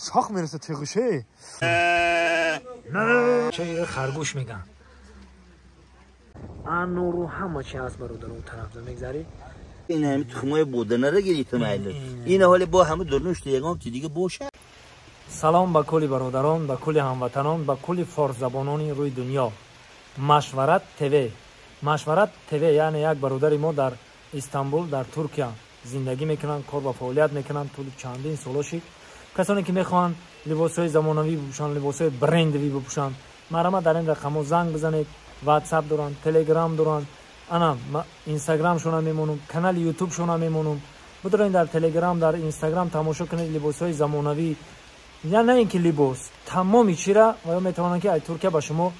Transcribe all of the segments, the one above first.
شاخ میرسه تیغشه. چه خرگوش میگن. انورو همه چی هست برادر اون طرف میگذری. این همه تخمای بودنه رو گرفتم اینا. این حال با همه درنوش دیگه دیگه باشه. سلام به کلی برادران، به کلی هموطنان، به کلی فارس زبانان روی دنیا. مشورت تیوی. مشورت تیوی یعنی یک برادر ما در استانبول در ترکیه زندگی میکنن، کار و فعالیت میکنن طول چندین سال شد. کسانی که میخوان لباسهای زمانوی بپوشن، لباسهای برندوی بپوشن، مرحمت در این رقم زنگ بزنید. واتساپ دارن، تلگرام دارن، انا اینستاگرام شون میمونم، کانال یوتیوب شون میمونم. بدرین در تلگرام، در اینستاگرام تماشا کنید لباسهای زمانوی، یا نه اینکه لباس، تمامی چی را و میتونن که از ترکیه به شما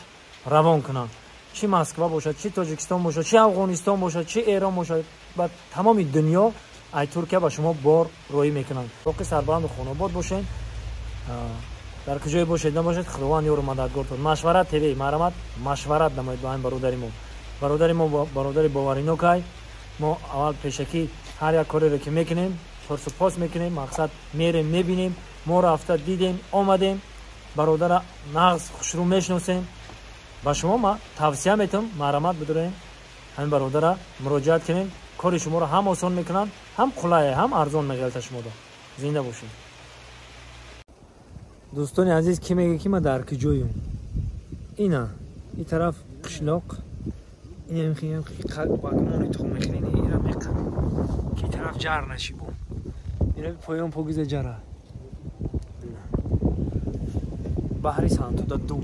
روان کنن. چی مسکو باشد، چی تاجیکستان باشد، چی افغانستان باشد، چی ایران باشد، با تمام دنیا از ترکیه به شما بار روی میکنن. باقی سربلند و خانواد باشین، در کجای باشید نباشید، خداوند یار و مددگارتون. مشورت تیوی، مرحمت مشورت نمایید با این برادر ما. برادر ما برادر باوریناک. ما اول پیشکی هر یک کاری رو که میکنیم پرس و پاس میکنیم، مقصد میریم میبینیم. ما رفته دیدیم آمدیم، برادر نغز خوشرو میشناسیم. با شما ما توصیه میتم مرحمت بدوریم همین برادر مراجعت کنیم. کار شما رو هم آسان میکنن، هم قلایه، هم ارزان میگلت شما دا. زنده باشین دوستان عزیز. کی میگه که ما در کجایم؟ اینا این طرف قشلاق، این هم خیلی باگمون تو میخرین، اینا میقد که طرف جر نشی بو، اینا پایان پوگیز جره. بحری سانتو دو،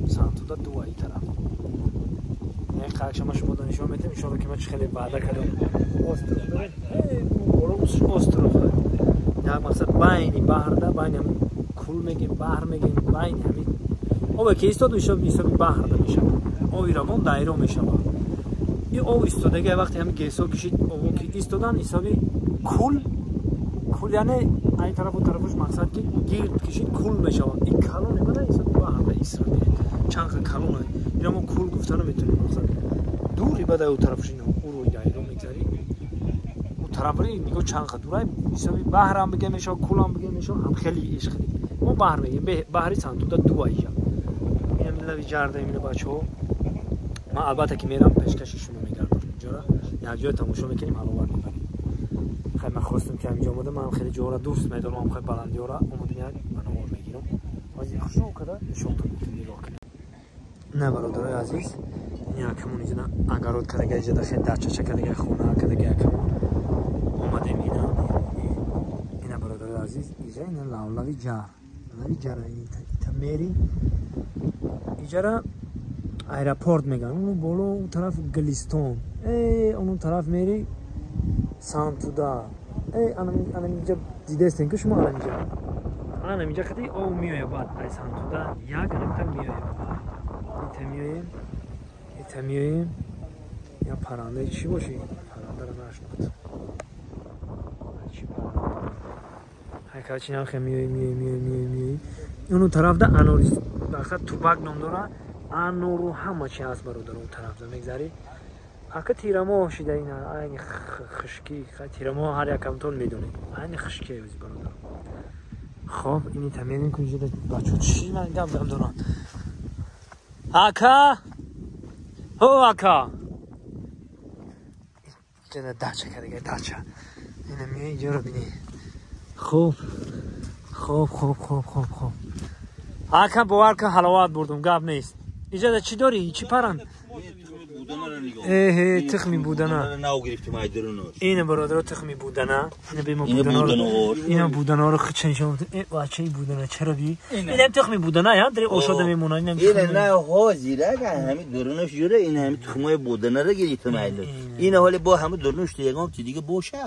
سانتو دو این طرف. این قاک شما شما دانشو میتیم ان شاء الله که من خیلی وعده کردم. استرو نه مقصد بین بحر ده، بین کل میگیم، بحر میگیم، بین همین آب که ایستاد میشه حساب بحر ده میشه، آب روان دایره میشه. این آب ایستادگی وقتی همین گیسا کشید، آب که ایستادن حسابی کل کل، یعنی این طرف و طرفش مقصد که گرد کشید کل میشه. این کلونه من حساب بحر ده ایستاد چند کلونه، اینا ما کل گفتن نمیتونیم. مقصد دوری بعد اون طرفش اینا او روی دایره میگذری، اون طرف رو نگاه چند دوره حسابی بحر هم بگه میشه، کل هم بگه میشه، هم خیلی عشق. ما بحر میگیم، بحری سانتو دو ایجا. اینم لوی جرده اینو بچه‌ها. من البته که میرم پیشکش شما میگردم اینجا را یک جای تماشا میکنیم، حلاوت میبریم. خیلی من خواستم که اینجا اومدم، من خیلی جورا دوست میدارم، هم خیلی بلندی را اومدم یک منور میگیرم. از خوشو کده نشون تو نگاه کنید. نه برادرای عزیز، این یکمون اینجا اگرود کرده اینجا خیلی دچه کرده خونه کرده یکمون اومدیم اینا. اینا برادرای عزیز اینجا اینا لولوی جار، لولوی جار ایتا میری اینجا ایرپورت میگن، اون بالا اون طرف گلیستون، ای اون طرف میری سانتودا. ای انا اینجا دیدستین که شما اینجا انا اینجا خدی او میایه بعد ای سانتودا یک انا میایه ایتا میاییم ایتا میاییم. یا پرنده چی باشی؟ پرنده رو نشناختم چی پرنده. هر چی هم خیلی میای میای میای میای میای. اون طرف ده انوریس مقصد توبک نام داره، انورو همه چی هست برادر اون طرف ده میگذری. اگه تیرماه شده اینا این خشکی، تیرماه هر یکمتون میدونه این خشکی از برادر. خب اینی تمرین کنید بچه‌ها چی من گم دارم دارن. اکا هو اکا اینجا داچه کرده داچه. اینم میای اینجا رو بینی. خوب خوب خوب خوب خوب خوب. اکا باور کن حلاوت بردم، گپ نیست. اینجا چی داری؟ چی پرند؟ اه تخمی بودنه. اینه برادر تخمی بودنه. اینه به ما بودنه. اینه بودنه رو خچن شما. ای بچه بودنه چرا بی؟ اینم تخمی بودنه یا در اوشاد میمونه. اینم اینه نه حاضره که همین درونش جوره. این همین تخمای بودنه رو گرفتم اینا. این حال با همه درونش دیگه دیگه باشه.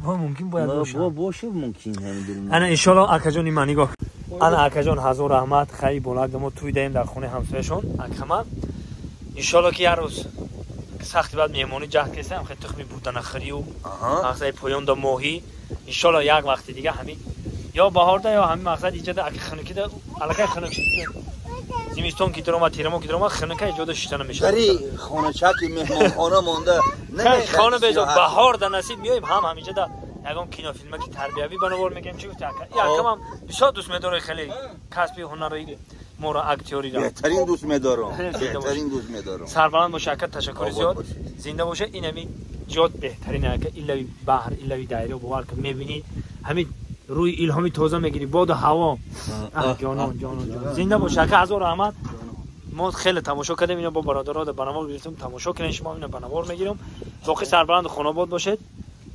با ممکن باید باشه. با باشه ممکن همین درون. انا ان شاء الله اکا جان من نگاه. انا اکا جان هزار رحمت خیلی بلند ما توی دیم در خونه همسایه‌شون. اکا ان شاء الله که یه روز سختی بعد میمونی جهت کسیم خیلی تخمی بودن خری و مقصد پایان دا ماهی ان شاء الله یک وقت دیگه همین یا بهار ده یا همین مقصد ایجاد اگه خنکی ده الکی خنک شد زمستون که درآمد تیرماه که درآمد خنکه ایجاد شدن میشه. دری خانه چکی مهمان خانه مونده. نه خانه بیزو بهار ده نصیب میایم هم همینجا ده ягон кинофилме ки тарбиявӣ ба навор мегирем. Чӣ гуфти ака? Акамам бисёр дӯст медорад хеле касби ҳунари моро, актёриро. Беҳтарин дӯст медорам. Беҳтарин дӯст медорам. Сарбаланд боша ака, ташаккури зиёд. Зинда боша. Ин ҳамин ҷод беҳтарин ака, илави баҳр, илави дайро бовар кун мебинӣ, ҳамин рӯи илҳоми тоза мегирӣ, боду ҳаво. Ҷонон, ҷонон, ҷонон. Зинда боша ака, ҳазор раҳмат. Мо хеле тамошо кардем, ино бо бародаро ба навор гирифтем, тамошо кунем, шумо ино ба навор мегирем. Боқӣ сарбаланду хонобод бошед.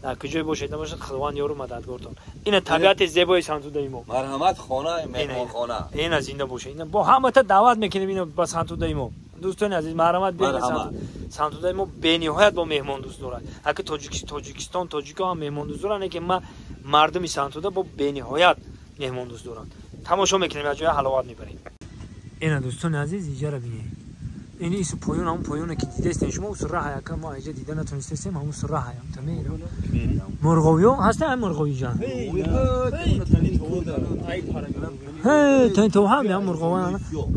Дар куҷое бошед набошед, Худованд ёру мададгортон. Ина табиати зебои Сантудаи мо. Марҳамат, хона, меҳмонхона. Ина зинда бошед. Ина бо ҳамата даъват мекунем ино ба Сантудаи мо. Дӯстони азиз, марҳамат биёед Сантудаи мо, бениҳоят бо меҳмон дӯст дорад. Аки Тоҷикистон, тоҷико ҳам меҳмон дӯст доранд, лекин ма мардуми Сантуда бо бениҳоят меҳмон дӯст доранд. Тамошо мекунем, аз ҷоя ҳаловат мебарем. Ина дӯстони азиз, иҷара бинед. Ин ису поён, ҳамун поёне ки дидестем шумо, усу раҳа яка мо иҷа дида натонистестем, ҳамун су раҳа ям тамеро. Мурғовиё ҳаста ҳам мурғови ҷан. Ҳе, тани то ҳам ям мурғовӣ.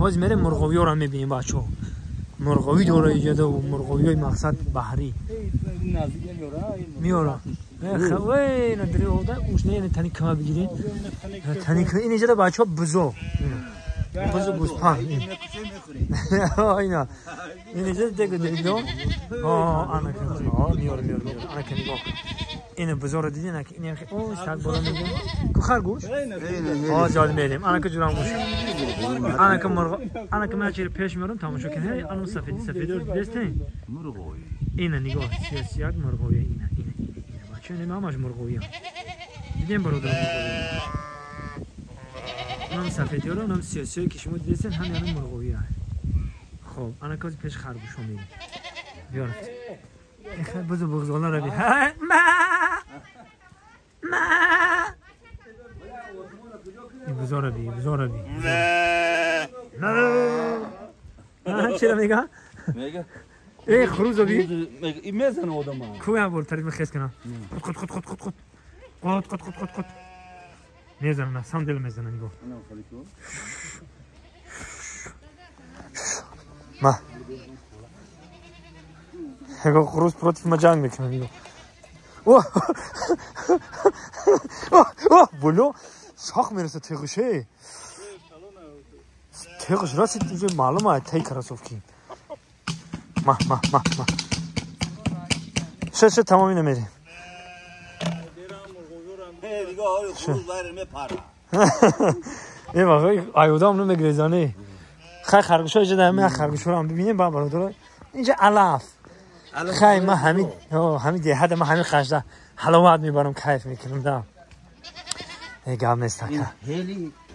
Ҳозир мерем мурғовиёро мебинем бачаҳо. Мурғовӣ дора иҷада ва мурғовиёи мақсад баҳрӣ. Меёра. Эй, на дри ода, уш не тани кама бигиред. Тани кама ин иҷада бачаҳо бузо. Бузу гӯспанд. Ина. Ин иҷа дега дидо. Ана кан. Меёра, меёра, меёра. Ана кан нигоҳ кун. Ина бузоро дидин, аки ин охи о саг бола мегирем. Ку харгӯш? Ҷол мерем. Ана ка ҷурам гӯш. Ана ка мурғ, ана ка ман чиро пеш меорам тамошо кун. Ҳей, ану сафеди сафедро дидестен? Мурғовӣ. Ина нигоҳ, сиёсияк мурғовӣ ина, ина, ина, ина. Бача ина ҳамаш мурғовӣ. Дидем бародар мурғовӣ. Нам сафедиёро, нам сиёсиё ки шумо дидестен, ҳам яна мурғовӣ. Хоб, ана кози пеш харгӯшо мерем. Биёр. Эхе бузу буғзоларо би. Ма! Ма! Бузоро би, бузоро би. Чиро мега? Мега. Эй, хурузо би. Ин мезана одама. Ку ям бор тариф хес кунам. Қут қут қут қут қут. Қут қут қут қут қут. Мезана, на самом деле мезана, нигоҳ. Ма. Его хруст против ма ҷанг мекунад, нигоҳ. О! О, боло шах мерасад теғише. Теғиш расид, уже маълум аст, тай кроссовки. Ма, ма, ма, ма. Ше, ше, тамом ина мерем. Э, вақт аюдам намегрезане. Хай харгӯшо иҷа дар ҳамин харгӯшоро ҳам бибинем, ба бародаро. Инҷа алаф. Хай ма ҳамин, ҳамин деҳада ма ҳамин қашда ҳаловат мебарам, кайф мекунам да. Э, гап нест ака.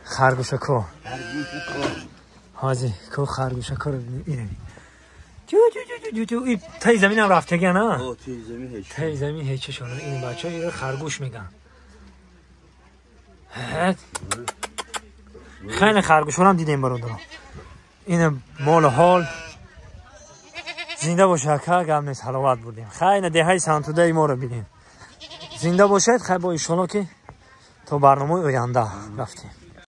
Харгӯшако. Ҳозир ко харгӯшакоро бибинем. Ина. Тю тю тю тю тю. И тай заминам рафтага на? О, тай замин ҳеч. Тай замин ҳеч шона. Ин бачаҳо инро харгӯш меган. Хеле харгӯшонам дидем бародаро. Ина мол ҳол зинда боша ака, гап нест, ҳаловат бурдем. Хай ина деҳаи Сантудаи моро бинем. Зинда бошед, хай бо иншолло ки то барномаи оянда рафтем.